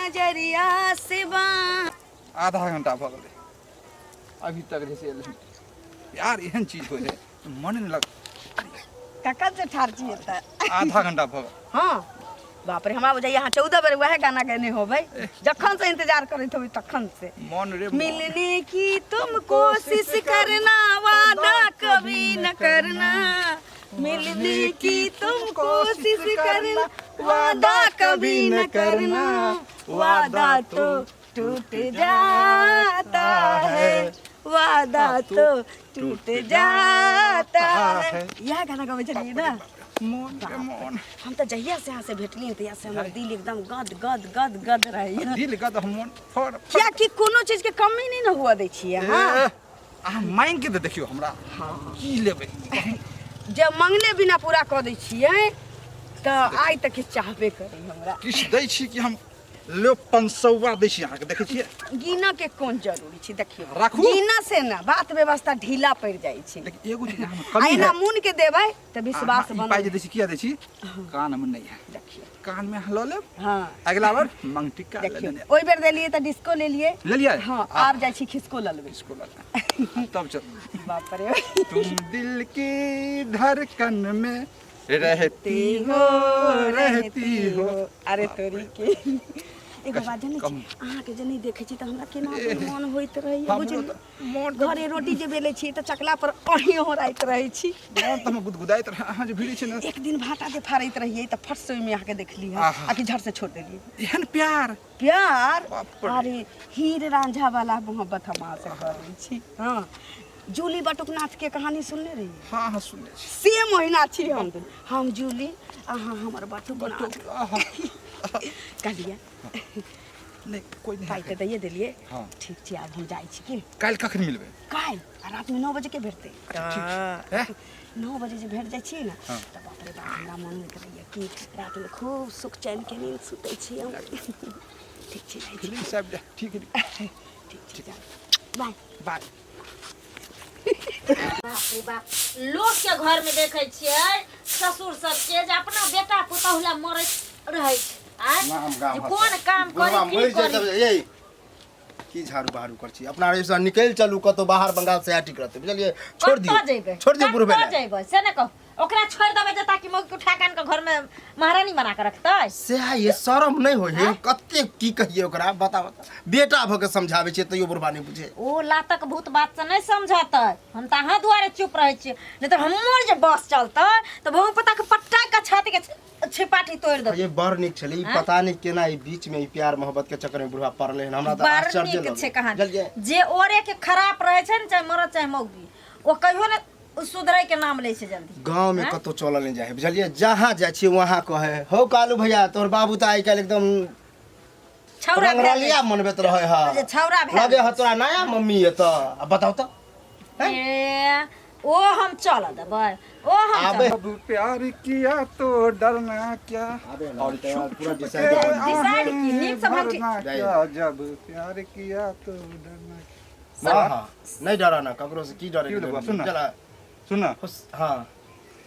नजरिया से बा। आधा घंटा भऽ गेलै, अभी तक जे से एलै। यार, एहन चीज होइ है, मन नहि लग। कखन से ठाढ़ छियै तऽ? आधा घंटा भऽ गेल। हँ, बाप रे, हमरा बुझाइए अहाँ 14 बेर वएह गाना गयने होबै, जखन से इंतजार करैत होबै तखन से। मन रे मन। मिलने की तुम कोशिश करना, वादा कभी न करना। मिलने की तुम कोशिश करना, वादा कभी न करना। वादा तो टूट जाता है, वादा तो टूट जाता है। इएह गाना गबै छलियै ने? मोन रे मोन। हम तऽ जहिया से अहाँ से भेटली तहिया से हमर दिल एकदम गद गद गद गद रहैया। दिल गद, हम मोन फड़। कियाकि कोनो चीज के कमी नहि ने हुअ दै छियै अहाँ। ए, अहाँ मांगि के तऽ देखियौ हमरा की लेबै। जे मंगले बिना पूरा कऽ दै छियै तऽ आइ तक किछु चाहबे करी हमरा। किछु दै छी कि हम लो 500 दै छी अहाँके, देखै छियै? गिनऽ के कोन जरूरी छै, देखियौ। राखू। गिनऽ से ने बात व्यवस्था ढीला पड़ि जाइ छै। लेकिन एगो चीज अहाँमे आ कमी एना है। मुन के देबै तऽ विश्वास अहाँ ई पाइ जे बनल। दै छी, किया दै छी? कान मे नहि है। देखियौ। कान मे अहाँ लऽ लेब। हँ। अगिला बार मंगटिक्का लऽ देखियौ लेने। ओहि बेर देलियै तऽ डिस्को लेलियै। लेलियै? हँ, आब जाइ छी खिसको लऽ लेबै। डिस्को लऽ लेब। तब चल। बाप रे। तुम दिल की धड़कन में रहती हो, रहती हो। अरे तोरी के, एगो बात जानै छी? कहू। अहाँके जे नहि देखै छी तऽ हमरा केना मोन होइत रहैया। हमरो बुझलियै? तऽ मोन तऽ घरे रोटी जे बेलै छी तऽ चकला पर अहीं ओहराइत रहै छी। मोन तऽ हमर गुदगुदाइत रहै अहाँ जे भिड़ै छै ने। एक दिन भाटा जे फाड़ैत रहियै तऽ फट से ओहिमे अहाँके देखली हँ। आहा। आ कि झट से छोड़ देलियै। एहन प्यार। प्यार। बाप रे। अरे, हीर रांझा वाला मोहब्बत हम अहाँ से करै छी। हँ, जूली बटुकनाथ के कहानी सुनने रहियै? हाँ हाँ, सुनने छी। सेम ओहिना छी हम दुनू। हम जूली, अहाँ हमर बटुकनाथ। आहा, कहलियै। नहि, कोइ नहि। पाइ तऽ दैए देलियै। हाँ। ठीक छै, आब हम जाइ छी की। काल्हि कखन मिलबै? काल्हि आ रातिमे 9 बजे के भेटतै। ठीक छै। हैं? 9 बजे जे भेट जाइ छियै ने हाँ। तऽ बाप रे बाप, हमरा मन होइत रहैए कि रातिमे खूब सुख चैन के नींद सुतै छी हम। ठीक छै, जाइ छी। फिल्म साहब जा, ठीक है। ठीक छै, जा, बाय। बाय। बाप रे बाप, लोक के घर में देखे छियै ससुर सबके जे अपना बेटा पुतहु ला मरैत रहै छै आँय? नाम गाम जे कोन काम करी, बुढ़वा की मरि करी। जाय तब ये की झाड़ू बहारू कर छी अपना एहिसँ निकलि चलू कतौ बाहर, बंगाल से ठीक रहतै, बुझलियै? छोड़ दियौ। कतऽ जेबै? छोड़ दियौ बुढ़बे कतऽ लए। जेबै से ने कहू। ओकरा छोड़ि देबै जे ताकि मौगी के उठा के आनि के घर में महारानी बना के रखतै। सएह ये, शरम नहि होइ है कते, की कहिए ओकरा, बता बता। बेटा भऽ के समझाबै छियै तैयो बुढ़बा नहि बुझे। ओ लातक भूत बात से नहि समझतै। हम तऽ अहाँ दुआरे चुप रहै छियै, नहि तऽ हमर जे बस चलतै तऽ बहु पता के पट्टा के छाती के छिपाटी तोड़ि देतै। ये बड़ नीक छलै ई। पता नहि केना ई बीच में ई प्यार मोहब्बत के चक्कर में बुढ़बा पड़लै हन, हमरा तऽ बड़ आश्चर्य नीक लगै छै कहानी। बुझलियै? जे ओरे के खराब रहै छै ने, चाहे मरद चाहे मौगी, ओ कहियो ने सुधरै के नाम लै छै जल्दी। गाँव में कतौ चलल नहि जाइ है, बुझलियै? जहाँ जाइ छियै वहाँ कहै हौ, कालू भैया, तोहर बाबू तऽ आइ काल्हि एकदम छौड़ा भए रंगरलिया मनबैत रहै है। जे छौड़ा भए लगे है तोरा नया मम्मी एतऽ। आ बताउ तऽ। ए, ओ हम चल देबै, ओ हम आबे। चल। अब प्यार किया तो डरना क्या आबे ना, और तो छुप पूरा छुप डिसाइड के कर दिया। डिसाइड की, नीक से भरना भंटी। क्या, जब प्यार किया तो डरना क्या। हाँ हाँ, नहीं डरा ना ककरो से, की डरे? की भेलै बौआ? सुन ना। चला। सुन ना। हाँ।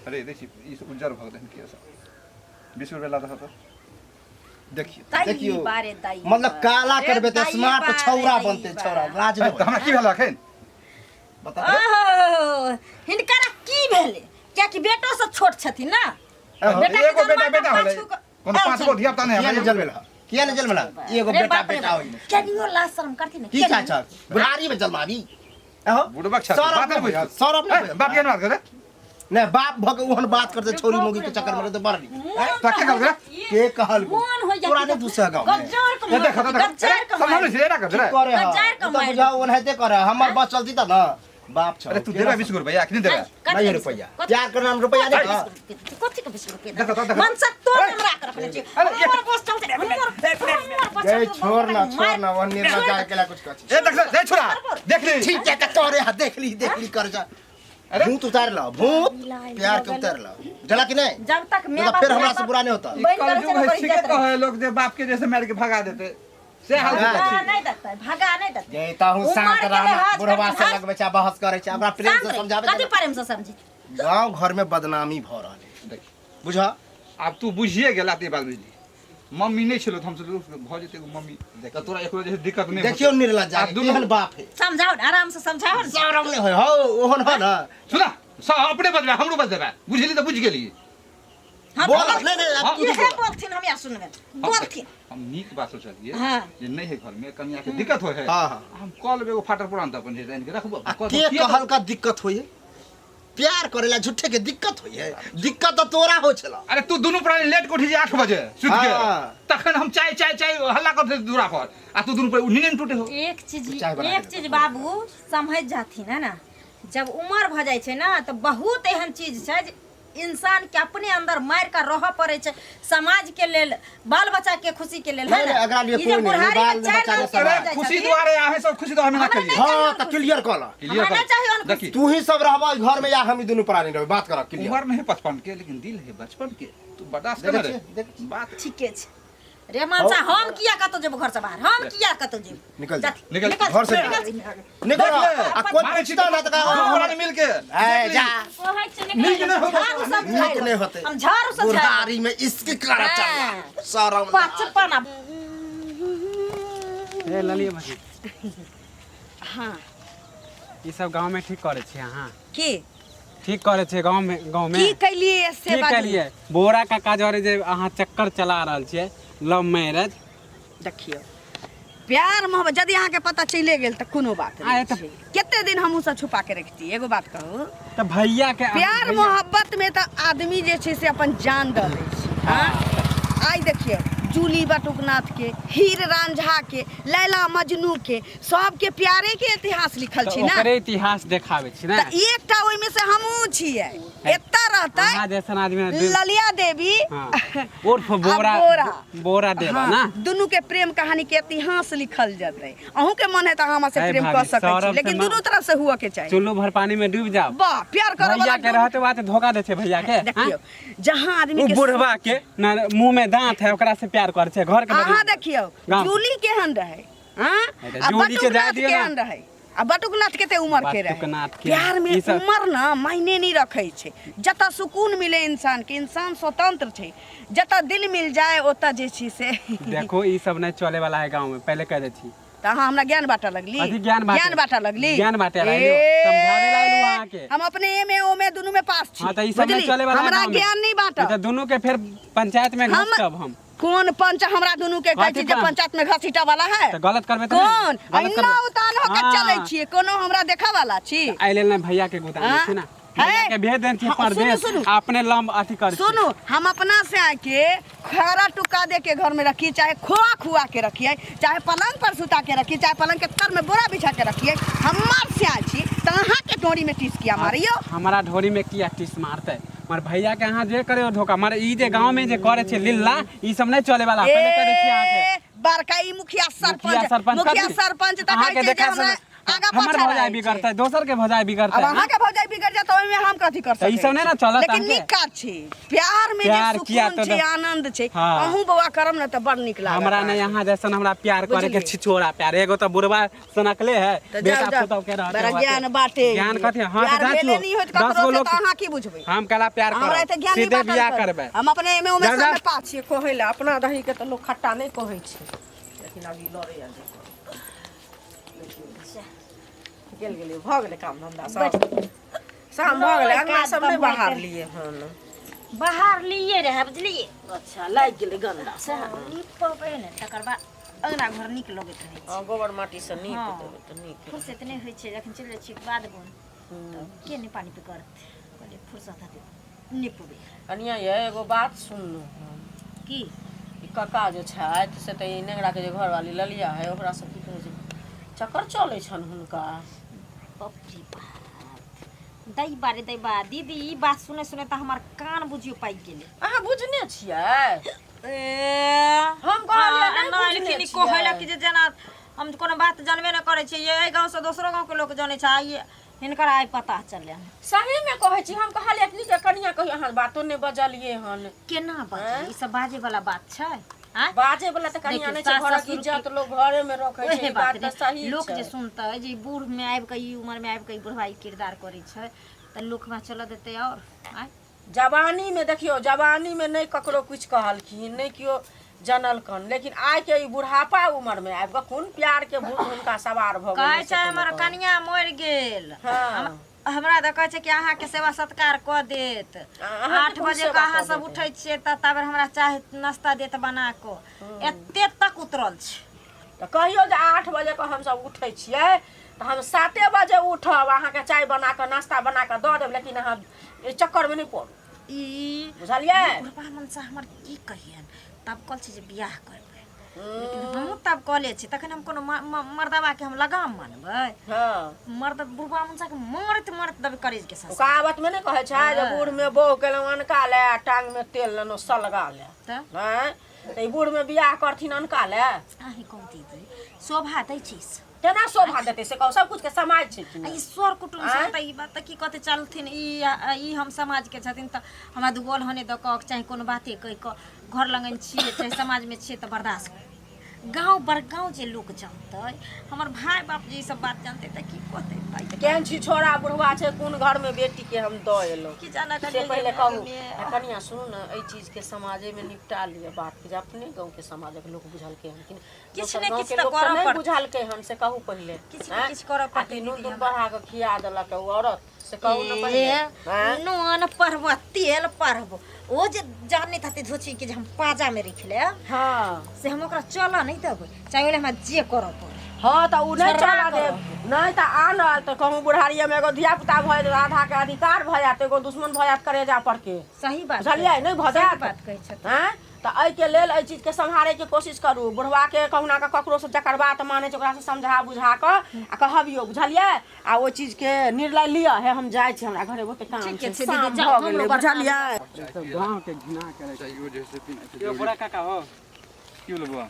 अरे देखी, ई सब उज्जर भऽ गेलै किया सब? 20 रुपया ला दह तऽ देखियौ। दाइ देखियौ। बारे दाइ मतलब बारे। काला करबे तऽ दाइ स्मार्ट बारे, छौड़ा दाइ बनते, बारे। छौड़ा लाज ए, नहि तऽ हमरा की भेल एखन? बता। ओहो, हिनकर की भेलै? कियाकि बेटो सब छोट छथिन ना। अहो, बेटा के एगो बेटा जन्मा बेटा के होलै। पाछू कोनो आयल पाँच गो छनि। धिया पुता नहि किया हमरा। नहि जन्मेला, किया नहि जन्मेला? एगो रे बेटा बाप रे बेटा बाप। होई केनियो लाज शरम करथिन ने? की केनियो? चाचा बुढ़ारी में जन्माबी अहो। बुढ़बक छाती, सौरभ बात नहि नहि बुझल। सौरभ ए, नहि बुझल। बाप के बात करे। नहि, बाप भऽ के ओहन बात करते, छौरी मौगी के चक्कर में रहते, बड़ नीक। मोन तो के कहलकै रे? के कहल? मोन होइ तोरा नहि दूसरा गाँव में। गज्जर के ए, देख, देख, गज्जर के समझाबै छै, एना कर रे। करे हँ। गज्जर के ओ तऽ मारि। बुझाओ ओनाहिते करे, हमर बस चलती तऽ ने बाप छौ। अरे तू देबे 20 रुपया कि नहि देबे? नहीं रुपया, प्यार के नाम रुपया नहीं हँ। कथी के 20 रुपया? देखो तो, देखो। मन से तो हमरा के रखने छी। अरे, हमर बस चलते, हमर हमर बस गई चलते, छोड़ ना, छोड़ ना, ओन्ने ना जाए के ला कुछ कथी। ए देख, देख छोड़ा, देख ली। ठीक है, तऽ तोरे हाथ देख ली, देख ली कर जा। अरे भूत उतार लो, भूत प्यार के उतार लो, जला कि नहीं? जब तक नहीं मैं तो फिर हमरा से बुरा नहीं होता। ई बनि करै छै कलयुग ने, है, ओकर ठीके इज्जत रहै। कहै लोग जे बाप के जैसे मारि के भगा देते से हाल भगा छै। भगा नहीं देतै, भगा नहीं देतै। जैता हूँ उमर शांत के रहना, लिहाज बुढ़वा करके से भाग। लगबै छै, बहस करै छै, हमरा प्रेम शांत से रही। समझाबै। कथी प्रेम से समझी? गांव घर में बदनामी भ रहल है, देख। बुझ। आब तू बुझिए गेला, ते बात बुझली। मम्मी नहि छलो तऽ हम सोचलहुँ भऽ जेतै एगो मम्मी तऽ तोरा एकरो जे दिक्कत नहि देखियौ निर्लज्जा आ दुनू- केहन बाप है समझाओ ने आराम से समझाओ ने शरम नहि होय हौ ओहन हो ना सुना सब अपने बजबै हमरो बजबै बुझली तऽ बुझि गेली हम बोल नहीं नहीं हाँ। अब तू इहे बोल बोलथिन हम या सुनबे बोलथिन हम नीक बात सोचलिए हाँ। जे नहीं है घर में कनिया के दिक्कत होय है हाँ, हाँ। हम कऽ लेबै एगो फाटल पुरान तऽ अपन जे आनि के रखबो आ के कहल का दिक्कत होय है प्यार करेला झूठे के दिक्कत होय है दिक्कत तो तोरा हो छला अरे तू दुनू प्राणी लेट के उठी जे 8 बजे सुति के हाँ। तखन हम चाय चाय चाय हल्ला करते दूरा पर आ तू दुनू पर नींद टूटे हो एक चीज चाय बना के एक दे चीज बाबू समझ जाथिन है ना जब उम्र भऽ जाइ छै ना तऽ बहुत एहन चीज छै जे इंसान के अपने अंदर मार के रह पड़े छै समाज के लेल बाल बच्चा के खुशी के लेल है नहीं, ना नहीं, एकरा लिए ई जे कोई नहीं, बुढ़ारी बाल में नहीं, चारि बच्चा रंग नहीं, के सब भऽ अरे जाइ खुशी छथिन। दुआरे अहाँ सब खुशी दुआरे मना हमरा करिए हाँ तो क्लियर कर ला क्लियर हमरा कर चाहिए उनको। देखी तू ही सब रहबा घर में या हम ही दुनू प्राणी रहबे बात कर क्लियर उम्र नहीं 55 के लेकिन दिल है बचपन के तू बर्दाश्त कर देखै रे छियै, देखै बात ठीके छै रे मनसा हम किया कतौ जेबो घर से बाहर हम किया कतौ जेबो निकल जा। जाथि, निकल, घर से निकल निकल देख ले। आ कोई मारे छी पूछता ना तो दुनू प्राणी मिल के ए जा कहै छै नीक नहि होतै। झाड़ू सब नीक नहि होतै हम झाड़ू सब झाड़ू बुढ़ारी में इश्क करा चल हाँ। शरम पाँच पाना ए ललिए भाजी हाँ ई सब गाँव में ठीक करै छियै अहाँ की ठीक करै छियै गाँव में गाँव में की कैलिए से ठीक बाजू केलियै बोरा काका जरे जे अहाँ चक्कर चला रहल छियै लव मैरिज देखियौ प्यार मोहब्बत यदि अहाँके पता चलिए गेल तऽ कोनो बात आए नहि तऽ- छै कते दिन हमहूँ सब छुपा के रखती एगो बात कहू तऽ भैया के प्यार भैया- मोहब्बत में तऽ आदमी जे छै से अपन जान दऽ दै छै हाँ? आइ देखियौ जूली बटुकनाथ के हीर रांझा के लैला मजनू के सबके प्यारे के इतिहास लिखल तऽ छै ना ओकरे इतिहास देखाबै छी ने तऽ एकटा ओहिमे से हमहूँ छियै एतऽ रहतै अहाँ जैसन आदमी ने ललिया देवी हाँ उर्फ आ बोरा बोरा। बोरा देवा हाँ, ना दुनू के प्रेम कहानी के इतिहास लिखल जेतै अहूँ के मन है तऽ अहाँ हमरा से है प्रेम कऽ भाभी, सकै छी सौरभ से लेकिन माँ- दुनू तरफ से हुअ के चाही चुल्लू भर पानी में डूब जाओ वाह प्यार करऽ भैया वाला के रहते बात धोखा दे छै भैया के हाँ? देखियौ जहाँ आदमी उ के बुढ़वा के ना मुंह में दांत है ओकरा से प्यार कर छै घर के अहाँ बदनाम। देखियौ गाँव। जूली केहन रहै हाँ अरे आ जूली के जाय बटुकनाथ दियौ ना। केहन रहै आ बटुकनाथ कते उम्र के रहै बटुकनाथ के, प्यार में ई सब- उम्र ना मायने नहीं रखै छै जतऽ सुकून मिले इंसान के इंसान स्वतंत्र छै जतऽ दिल मिल जाए ओतऽ जे छै से देखो ई सब नहीं चले वाला है गांव में पहले कह दै छी तऽ अहाँ हमरा ज्ञान बांटऽ लगली अथी ज्ञान बांटे। ज्ञान बांटऽ लगली ज्ञान बांटे ला अयलू, ए, समझावे ला अयलू अहाँके। हम अपने ए में ओ में दुनू में पास छी हाँ तो ई सब नहीं बुझली? चले वाला है हमरा गाँव में। ज्ञान नहीं नहीं तो बांटब दोनों के फिर पंचायत में हम घुसब हम कोन पंच हमरा दुनू के कहै कथी छी जे पंच? पंचायत में घसीटा वाला है तऽ गलत करबै तऽ कोन नहि? गलत अहिना करबै। उतान होके हाँ। चलै छियै कोनो हमरा देखऽ वाला छी एहि लेल नहि भैया के गोदाम हाँ? छै ना है? भैया के भेज देने छियै हाँ, सुनू, परदेश सुनू। अपने लम अथी कर सुनू हम अपना से आके खरा टुका दे के घर में रखिए चाहे खोआ खुआ के रखिए चाहे पलंग पर सुता के रखिए चाहे पलंग के तर में बोरा बिछा के रखिए हमार से आए छी तऽ अहाँ के डोरी में टिसकिया मारियो हमरा ढोरी में किया टीस मारते मगर भैया के अहाँ जे करे धोखा मगर ई जे गांव में जे करे छै लीला ई सब नहीं चले वाला पहले करे छी अहाँ के ए, बड़का ई मुखिया मुखिया सरपंच सरपंच मुखिया कथी? सरपंच तऽ अहाँ कहै के छै जे देखा हमरा सुन- आगा हमर पाछा भौजाई रहै छै। बिगड़तै दोसर के भौजाई बिगड़तै अब अहाँ के भौजाई बिगड़ जात ओहिमे हम कथी कर तऽ ई सकै सब नहि ने छी? चलत लेकिन अहाँके। नीक काज छै प्यार में जे प्यार किया सुकून तऽ छै द- आनंद छै हाँ। अहूँ बौआ करब ने तऽ बड़ नीक लागत हमरा नहीं यहाँ जैसन हमरा प्यार करे के बुझलियै। छिछोरा प्यार एगो तो बुढ़वा सनकले है तऽ बेटा जाउ जाउ पुतहु के रहते बड़ा होते। ज्ञान बाटे ज्ञान कथी हाँ प्यार तऽ भेले जाँच नहीं होइत दस ककरो गो से लोग तऽ अहाँ की बुझबै हम कला प्यार हमरा करब एते ज्ञान नहीं सीधे बाँटल बियाह करू। करबै हम अपने एमे ओमे जा, जा। सब में पास छियै कहै लए अपना दही के तऽ लोक खट्टा नहि कहै छै लेकिन अभी लड़ैया जे गेल गेलियै भऽ गेलै काम धन्धा सब शाम भऽ गेलै अंगना सब नहि बहारलियै हन बाहर लिए रहे बुझलिए अच्छा लागि गेलै गन्दा से नीप पबै ने तकर बाद अंगना घर नीक लगैत रहै छै हँ गोबर माटीसँ नीप हँ। देबै तऽ नीक फुर्सत नहि होइ छै जखन चलि जाइ छियै बाध बन तऽ के नहि पानि पे करत कहलियै फुर्सत हेतै निपबै कनिया ये एगो बात सुनलहुँ हम की ई कक्का जे छथि से तऽ ई नेंगराके जे घरवाली ललिया है ओकरा से की कहै छै चक्कर चलै छनि हुनका बाप रे बाप दैबा रे दैबा दीदी ई बात सुने सुने तऽ हमर कान बुझियो पाकि गेलै अहाँ बुझने छियै ए हम कहलियै नहि नहि बुझने लेकिन कहै छियै। कि जे जेना हम कोनो बात जानबे नहि करै छियै एहि गाँवसँ दोसरो गाँवके लोक जानै छै आइ हिनकर आइ पता चललै हन सहीमे कहै छी हम कहलियै कि जे कनिया कहियो अहाँ बातो नहि बजलियै हन केना बाजै ई सब बाजै वाला बात छै आँय बाजे वाला तऽ कनिया देखियौ, नहि छै सास घरक ससुर के- इज्जत लोक घरेमे रखै छै ओहे ई बात बात तऽ रे सही लोक छै जे सुनतै जे ई बूढ़ मे आबि कऽ ई उमर मे आबि कऽ ई बुढ़वा ई किरदार करै छै तऽ लोक हमरा चलऽ देतै आओर आँय जवानीमे देखियौ जवानीमे नहि ककरो किछु कहलखिन नहि केओ जनलकन, लेकिन आइ के ई बुढ़ापा उम्र में आबि कऽ कोन प्यार के भूत हुनका सवार भऽ कहै गेलै छै हमर कनिया मरि गेल। हँ। हमरा तऽ कहै छै कि अहाँके सेवा सत्कार कऽ देत। अहाँके 8 कोन बजे सेवा के अहाँ कऽ सब देत? उठै छियै तऽ ताबे हमरा चाय नाश्ता देत बना कऽ, एते तक उतरल छै। तऽ कहियौ जे 8 बजे के हमसब उठै छियै तऽ हम 7 बजे उठब, अहाँके चाय बना कऽ नाश्ता बना कऽ दऽ देब, लेकिन अहाँ एहि चक्करमे नहि पड़ू, ई बुझलियै? बुढ़बा मनसा हमर की कहियन, तब कहल छै जे बियाह करबै, लेकिन हमहूँ तब कहले छी तखन हम कोनो मर्दबाके हम लगाम मानबै? हँ। मर्द बुढ़बा मनसाके मारैत मारैत देबै करेज के ससा। कहावतमे नहि कहै छै जे बूढ़मे बोह केलहुँ अनका लए, टांगमे तेल लेलहुँ सलगा लए। तऽ आँय, तऽ ई बूढ़मे बियाह करथिन अनका लए? अहीं कहू दीदी, शोभा दै छै ई सब? केना शोभा देतै से कहू, सब कुछ के समाज छै कि आ नहि? ई सर कुटुम्ब आँय? सब तऽ ई बात तऽ की कहतै, चलथिन ई हम समाजके छथिन तऽ हमरा दू गोल होने दऽ कऽ चाहे कोनो बाते कहि कऽ घर लगन छियै चाहे समाजमे छियै तऽ बर्दाश्त। गाँव बड़गाँव जे लोक जानतै, हमर भाय बाप जे ई सब बात जानतै तऽ की कहतै भाय? केहन छी छोरा बुढ़वा छै, कोन घरमे बेटीके हम दऽ एलहुँ की जाना से पहिले कहू। आ कनिया सुनू ने, एहि चीजके समाजेमे निपटा लिअ बातके, जे अपने गाँवके समाजक लोक बुझलकै हन कि नहि? किछु दोसर ने गाँवके किछु तऽ लोक करऽ नहि पड़तै। बुझलकै हन से कहू पहिले। किछु ने आँय? किछु करऽ आ पड़तै कि नून दीदी तून हमरा। बढ़ा कऽ खिया देलक ओ औरत से कहू ने पहिले। ए, आँय? नून पढ़ब तेल पढ़ब, ओ जे जानैत हेतै धोची के जे हम पाजामे राखि लेब, हँ, से हम ओकरा चलऽ नहि देबै, चाहे ओहि लए हमरा जे करऽ पड़े। हँ, तऽ ओ नहि छर्रा चलऽ देब, नहि तऽ आनल तऽ कहूँ बुढ़ारिएमे एगो धिया पुता भऽ जायत, आधाके अधिकार भऽ जायत, एगो दुश्मन भऽ जायत करेजा पर के। सही बात बुझलियै? नहि भऽ सही जायत? बात कहै छथिन। आँय, तऽ एहिके लेल एहि चीजके सम्हारैके कोशिश करू। बुढ़वाके कहुना कऽ ककरोसँ जकर बात मानै छै ओकरासँ समझा बुझा कऽ आ कहबियौ, बुझलियै? आ ओहि चीजके निर्णय लिअ। हे, हम जाइ छी, हमरा घरे बहुते काम ठीके छै, छै दीदी, शाम जाउ, भऽ हमरो गेलै, बड़ काम। बुझलियै? सब गाँव के घिना के रखै। चाहियो जे से पीना छै यौ जरूरी। बूढ़ा काका हो। की भेलै बौआ?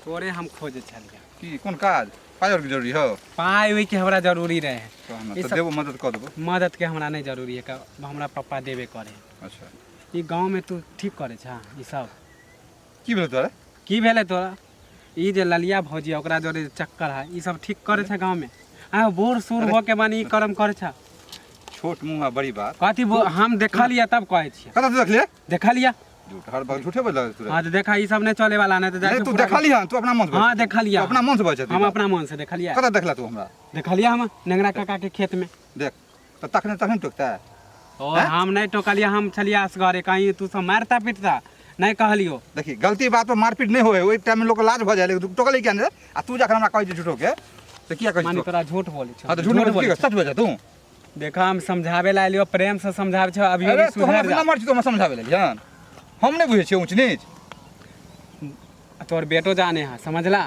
तोरे हम खोजे छलियै। की कोन काज पाइ आरके जरूरी हौ? पाइ ओइके हमरा जरूरी रहे। तहन ई तऽ सब देबो, मदद कऽ देबो। मदद के हमरा नहि जरूरी है, हमरा पप्पा देबे करे। अच्छा, ई गाँव में तू ठीक करे छा ई सब? की भेलै तोरा? की भेलै तोरा? ई जे ललिया भौजी है, ओकरा जोरे जे चक्कर है, ई सब ठीक करे छा गाँव में? आ बूढ़ सूढ़ हो के माने ई कर्म करे छा? छोट मुँह आ बड़ी बात। कथी हम देखलियै तब कहै छियै। कतऽ तू देखलियै? देखलियै। झूठ, हर बात झूठे बोलऽ तू। हाँ, तऽ देखा, ई सब नहि चले वाला, नहि तऽ जाइ नहीं छियै तू पूरा। देखली हन? तू अपना मन से हाँ, बजै छथि। देखलियै। तू अपना मन से बजै छथि। हम अपना मन से देखलियै। कतऽ देखला तू हमरा? देखलियै हम नेंगरा काका के खेत में। देख तऽ तखने तखने टोकता। और हम नहीं टोकलियै, हम छलियै असगरे, कहीं तू सब मारता पीटता नहीं कहलियो। देखी, गलती बात पर मारपीट नहीं होए, ओहि टाइम में लोग लाज भऽ जाए, लेकिन तू टोकली किया नहीं? आ तू जखन हमरा कहै छै झूठो के तऽ किया कहै माने छै? तोरा झूठ बोलै छौ? हाँ, तऽ झूठ बोलै बोलै सच बजै तू। छौ। देखा, हम समझावे ला एलियो, प्रेम से समझावे छौ, अभी अरे भी तू हमरा सुधर जा। नंबर छी, तू हमरा समझाबै लेली हन? हम नहि बुझै छियै ऊँच नीच। तोर बेटो जाने है, समझला?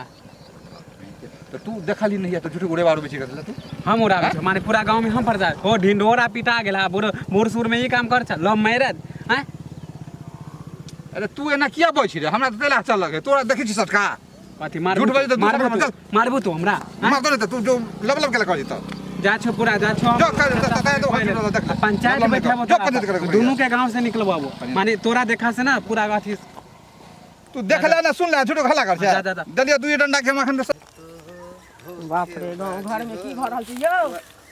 तऽ तू देखली नहीं तऽ झूठे उड़े बारू बेची कर तू। हम उड़ाबै छौ? माने पूरा गाँव में हम पर जाए हो, ढिंढोरा पिटा गेल हा, बूढ़ बूढ़ सूढ़ में ई काम कर छ, लव मैरिज हैं? अरे तू एना किया बजै छी रे? हमरा तऽ तेला चल लगे तोरा देखै छी सटका। कथी मारबू? झूठ बजै तऽ मारबू दूसरा तू? चल। मारबू तू हमरा हैं? मार दे तू जो लब लब के कह तऽ जा छो पूरा, जा छो। जो कर, त- त- त- देख ले। पंचायत लब लब बैठाबो जो तोरा। पंचायत करे। दुनू के गांव से निकलबाबो, माने तोरा देखा से ना पूरा अथी। तू देख ले ना, सुन ले, झूठो हल्ला कर जा, जा, जा। छै दलिया दुई डंडा के मखन। बाप रे, गाँव घरमे की भऽ रहल छै यौ?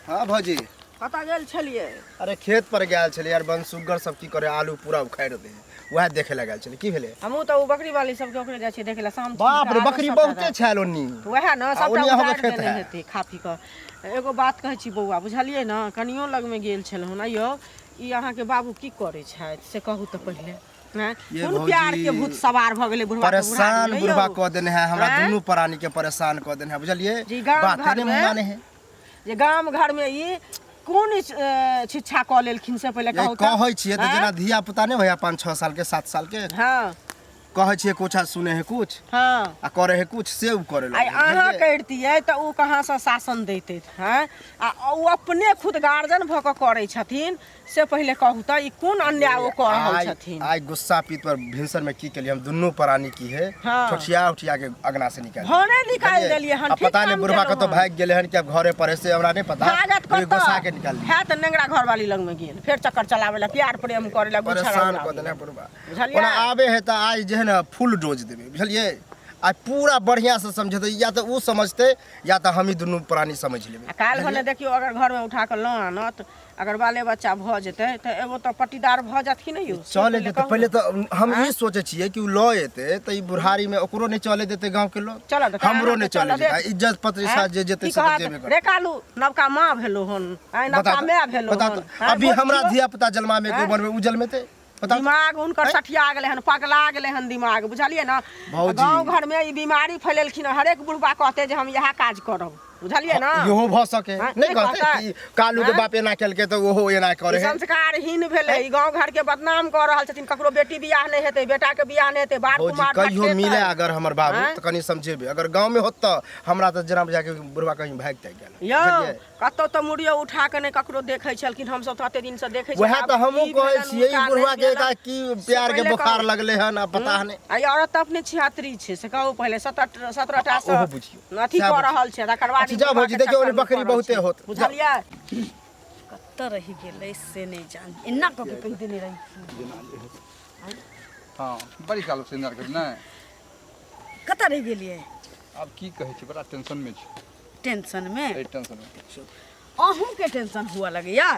हाँ भौजी। कतऽ गेल छलियै? अरे खेत पर गेल छलियै यार, बन सुग्गर सब की करे, आलू पूरा उखाड़ि दे, वएह देखे लए गेल छलियै। की भेलै? हमहूँ तऽ ओ बकरी वाली सबके ओकरे जाइ छियै देखै लए शाम। बाप रे, बकरी बहुते छल ओन्नी। वएह ने आ सबटा ओन्नी अहाँके उजाड़ि खेत देने है। हेतै खा पी कऽ। एगो बात कहै छी बौआ, बुझलियै ने? कनियो लगमे गेल छलहुँ ने यौ, ई अहाँके बाबू की करै छथि से कहू तऽ पहिले। हैं? ये कोन भौजी, प्यार के भूत सवार भऽ गेलै बुढ़वा के परेशान बुढ़ारी में बुढ़बा यौ? कऽ देने है हमरा। आँय? दुनू प्राणी के परेशान कऽ देने है, बुझलियै? जी, गाम बाते घरमे- नहि माने है। जे गाम घरमे ई कोन शिक्षा कऽ लेलखिन से पहिले ये कहू तऽ? कहै छियै तऽ आँय? जेना धिया पुता नहि होइया 5 6 साल के, 7 साल के, हँ कहै छियै कुछ आ सुने है कुछ हँ आ करे है कुछ, से उ करे आइ लगै है, अहाँ बुझलियै? करितियै तऽ ओ कहाँसँ शासन दैतैथ? हँ, आ ओ अपने खुद गार्जियन भऽ कऽ करै छथिन से पहिले कहू तऽ, ई कोन अन्याय ओ कऽ रहल आइ छथिन? आइ गुस्सा पीत पर भिनसर में की केलियै हम, दुनू प्राणी की है, हाँ। ठोठिया उठिया के अगना से निकाल भने निकालि बुझलियै? देलियै हन, आ ठीक पता नहीं काम बुढ़वा केलहुँ कतौ हन। भागि गेलै हन कि आब घरे पर है से हमरा नहीं पता, भागत लेकिन कतऽ गोसा के निकाल लियै। है तऽ नेंगरा घरवाली लगमे गेल, फेर चक्कर चलाबै लए, प्यार प्रेम करै लए, गुच्छा परेशान रंगाबै कऽ देने लए। बुढ़वा। बुझलियै? ओना आबे है तऽ आइ जे है ने फुल डोज देबै, बुझलियै? आ पूरा बढ़िया से समझेतै, या तऽ ओ समझतै या तऽ हमही दुनू प्राणी समझि लेबै। आ काल्हि भने देखियौ, अगर घरमे उठा कऽ लऽ आनत, अगर बाले बच्चा भऽ जेतै तऽ एगो तऽ पट्टीदार भऽ जायत कि नहि यौ? से चले पहिले देतै। कहू पहिले ने। तऽ हम ई सोचै छियै कि ओ लऽ एतै तऽ ई बुढ़ारीमे ओकरो नहि चले देतै गाँवके लोक, चलऽ देतै, हमरो अहाँके नहि चले चलऽ देतै। देत। इज्जत प्रतिष्ठा आँय? जे जेतै की से तऽ कहत? जेबे करतै। रे कालू, नवका माँ भेलो हन, आँय, बता नवका तऽ- माय भेलो बता हन, तऽ आँय, अभी बोल हमरा दियौ। धिया पुता जन्मामे के आँय? उमरमे ओ जन्मेतै? बता तऽ। दिमाग हुनकर सठिया गेलै हन, पगला गेलै हन दिमाग, बुझलियै ने? भौजी। गाँव घरमे ई बीमारी फैलेलखिन हन, हरेक बुढ़बा कहतै जे हम इएह काज करब, बुझलियै ने? इहो भऽ सके। हाँ, नहि नहि कहतै कहतै? कि कालू के हाँ? बाप एना केलकै तऽ ओहो एना ई करे है। संस्कारहीन भेलै, ई गाँव घर के बदनाम कऽ रहल छथिन। ककरो बेटी बियाह नहि हेतै, बेटा के बियाह नहि हेतै, बार भौजी, कुमार कहियो भटकेतै। मिले अगर हमर बाबू आँय? तऽ कनि समझेबै। अगर गाँवमे होत तऽ हमरा तऽ जेना बुझा के बुढ़वा कहीं भागि तागि गेल। यौ, बुझलियै? कतौ तऽ मुड़ियो उठा कऽ नहि ककरो देखै छलखिन, हमसब तऽ एते दिनसँ देखै छियै। वएह आब तऽ हमहूँ की कहै भेलनि छियै, ई हुनका, बुढ़वा नहि के एका भेलनि, की से प्यार के पहिले बोखार कहू। लगलै हन आ पता नहि। आ ई औरत तऽ अपने छिहत्तरी छै, से कहू पहिले, 17 टा ओहो से बुझियौ। अथी सएह कऽ बुझियौ। रहल छै, तकर बाद अच्छा ई जाउ बुढ़वा भौजी, के देखियौ ओने चक्करमे बकरी पड़ल बहुते छै। होत। जाउ। बुझलियै? कतऽ रहि गेलै से नहि जान, एना कऽ के कहि देने रही। हँ, बड़ी काल से इंतजार करी नहि। कतऽ रहि गेलियै? आब की कहै छी, बड़ा टेंशनमे छी। टेंशनमे? एहि टेंशनमे। अहूँके टेंशन हुअ लगैया?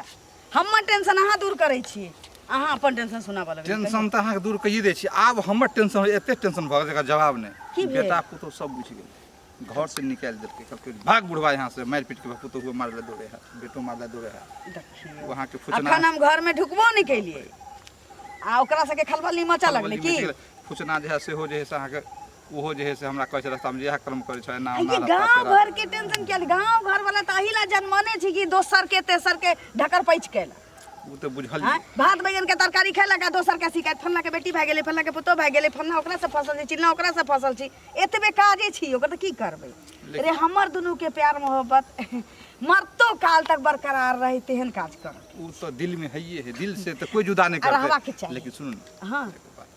हमर टेंशन अहाँ दूर करै छी, अहाँ अपन टेंशन सुनाबऽ लगै। टेंशन तऽ अहाँके दूर कहिए दै छी, आब हमर टेंशन, एते टेंशन भऽ गेल जेकर जवाब नहि। की भेल? बेटा पुतोह सब बुझि गेलै, घर से निकालि देलकै, कहलकै भाग बुढ़वा यहाँ से। मारि पीट के पुतोह मारै लए दौड़े है, बेटो मारै लए दौड़े है। देखियौ, ओ अहाँके फुचना अखन हम घरमे ढुकबो नहि केलियै आ ओकरा सबके खलबली मचऽ लगलै की? फुचना जे है सेहो जे है से अहाँके ओहो जे है से हमरा कहै छै रास्तामे जे इएह कर्म करै छै एना आ ये ओना रास्ता गाँव पेरा। घर के टेंशन किया? गाँव घर वाला तऽ एहि ला जनमने छी कि दोसर के तेसर के ढकर पैच केला। ओ तऽ बुझल। आँय, भात बैगन के तरकारी खेलक आ दोसर के शिकायत, फल्लाँ के बेटी भए गेलै, फल्लाँ के पुतोह भए गेलै, फल्लाँ ओकरा से फसल छै, चिल्लाँ ओकरा से फसल छै, एतबे काजे छी ओकर, तऽ की करबै रे? हमर दुनू के प्यार मोहब्बत मरतो काल तक बरकरार रहे तेहन काज कर। ओ तऽ दिल में हइए है, दिल से तऽ कोई जुदा नहीं आ रहबाक करते। चाही। लेकिन सुनू ने। हाँ। एगो बात।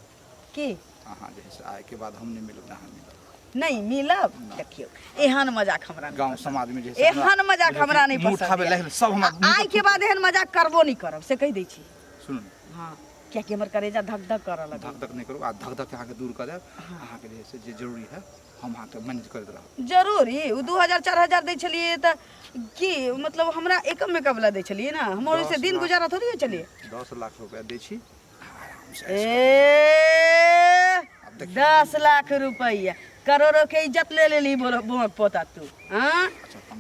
की? अहाँ जे है से आय के बाद हम नहीं मिलब ने अहाँ मिलब। नहीं मिलब? देखियौ, एहन मजाक हमरा नहि गाँव पसंद। समाज में जे है से हमरा- एहन मजाक हमरा नहीं मुँह पसंद उठाबै यऽ। लागि सब हमरा आ आइ के बाद एहन मजाक करबो नहीं करब, से कहि दै छी। सुनू ने। हाँ, कियाकि हमर करेजा धक धक करऽ लगल। धक धक नहीं करू, आ धक धक अहाँके दूर कऽ देब। अहाँके जे है से जे जरूरी है हम अहाँके मैनेज करैत रहब। जरूरी ओ 2000 4000 दै छलियै तऽ की मतलब हमरा एकम मेकअप ला दै छलियै ने, हमर ओहिसँ 10 दिन लाख। गुजारा थोड़ी होइ छलियै। 10 लाख रुपया दै छी, आराम से ऐश ए आब देखियौ। 10 लाख रुपैआ, करोड़ो के इज्जत ले लेली बोलो बोमक पोता तू। हाँ,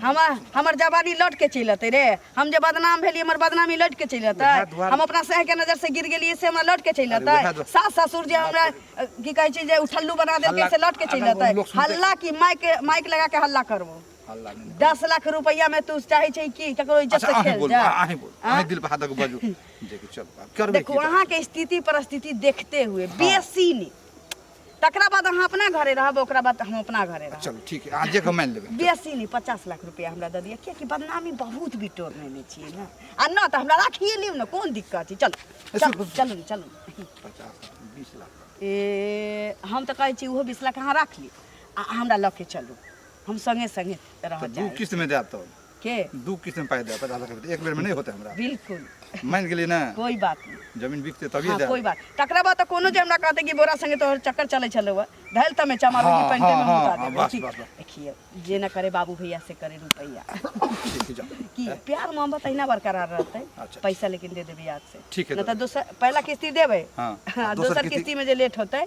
हमर हमर जवानी लौट के चलि अतै रे? हम जे बदनाम भेलियै, हमर बदनामी लौट के चलि अतै? उएह दुआरे- हम अपना सह के नजर से गिर गेलियै, से हमरा लौट के चलि अरे अतै? उएह दुआरे- सास ससुर जे हमरा की कहै छै जे उठल्लू बना देलकै, हल्ला- से लौट के चलि अगर अतै? लोक सुनतै- हल्ला की माइक माइक लगा के हल्ला करबो। हल्ला नहि। 10 लाख रुपैआ में तू चाहे छै कि ककरो इज्जत अच्छा से अहीं खेल बोलू जा? अहीं बोलू, अहीं दिल पर हाथ दऽ कऽ बाजू जे कि चल आब करबै। देखू, की तऽ? अहाँके स्थिति परिस्थिति देखते हुए बेसी नहि, तकरा बाद अहाँ अपना घरे रहब, ओकरा बाद हम अपना घरे रहब। चलू ठीक है, अहाँ जे कहब मानि लेबै। बेसी नहि, 50 लाख रुपया हमरा दऽ दिअ, कियाकि बदनामी बहुत बिटोर नेने छियै ने। आ न तऽ हमरा राखिए लियौ ने, कोन दिक्कत छै? चलू चलू चलू ने, चलू। 50 20 लाख। ए, हम तऽ कहै छी ओहो 20 लाख अहाँ राख लियौ आ हमरा लऽ के चलू, हम संगे संगे रह तऽ दू जाए। किस्त में देब तब के दू किस्त में पाइ देब, 50 लाख रुपया एक बेर में नहि होतै हमरा। बिल्कुल। मानि गेलियै ने? कोई बात नहीं। जमीन बिकतै तभिए हाँ देब। कोई बात, तकरा बाद तऽ कोनो जे हमरा कहतै कि बोरा संगे तोहर चक्कर चलै छलौ हँ, धैल तमे चमार हाँ, की पेंटे में हाँ, मुता हाँ, देबै। बस, ठीक। बस, बस। देखियौ, जे न करे बाबू भैया से करे रुपैया। ठीक है, जाओ। की प्यार मोहब्बत अहिना बरकरार रहतै। अच्छा। पैसा लेकिन दे देबै याद से। ठीक है, न दऽ तऽ दोसर पहला किस्ती देबै। हाँ, हाँ, दोसर दोसर किस्ती- किस्ती में जे लेट होतै,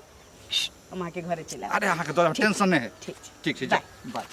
हम अहाँके घरे चलि आयब। अरे अहाँके दऽ देब, टेंशन नहि है। ठीक छै। ठीक छै, जाउ, बाय।